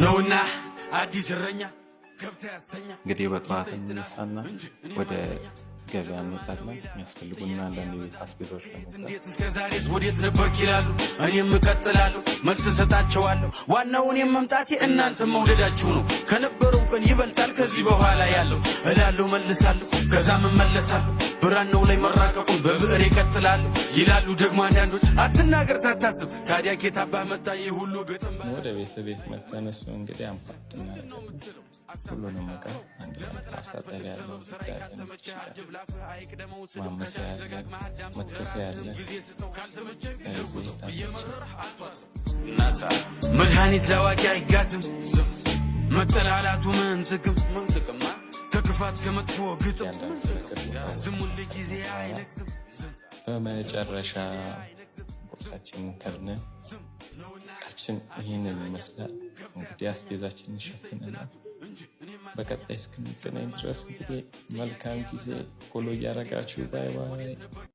ነውና አዲስ እረኛ ገብታ ያስተኛ። እንግዲህ በጠዋት እንነሳና ወደ ገበያ እንወጣለን። የሚያስፈልጉና አንዳንድ የቤት አስቤዛዎች ለመግዛት። እንዴት እስከ ዛሬስ ወዴት ነበርክ ይላሉ። እኔም እቀጥላለሁ፣ መልስ እሰጣቸዋለሁ። ዋናው እኔም መምጣቴ እናንተ መውደዳችሁ ነው። ከነበረው ቀን ይበልጣል ከዚህ በኋላ ያለው እላለሁ፣ መልሳለሁ፣ ከዛም እመለሳለሁ። ብራናው ላይ መራቀቁን በብዕር እቀጥላለሁ ይላሉ ደግሞ አንዳንዶች። አትናገር ሳታስብ፣ ታዲያ ኬት አባህ መጣ ይህ ሁሉ ግጥም? ወደ ቤት መተን እሱ እንግዲህ unpack እናደርጋለን። ሁሉንም እቃ አንድ ላይ፣ ማስታጠቢያ ያለው ማማሰያ ያለ፣ መክተፊያ ያለ፣ ዘይት። መድኃኒት ለአዋቂ አይጋትም፣ መጠላላቱ ምን ጥቅም? ምን ጥቅም ከክፋት ከመጥፎ ግጥም ዝም ሁል ጊዜ አይነግስም። በመጨረሻ ቦርሳችንን ከድነን እቃችን ይህንን ይመስላል። እንግዲህ አስቤዛችንን ሸፍነናል። በቀጣይ እስክንገናኝ ድረስ እንግዲህ መልካም ጊዜ። Follow እያደረጋችሁ bye bye።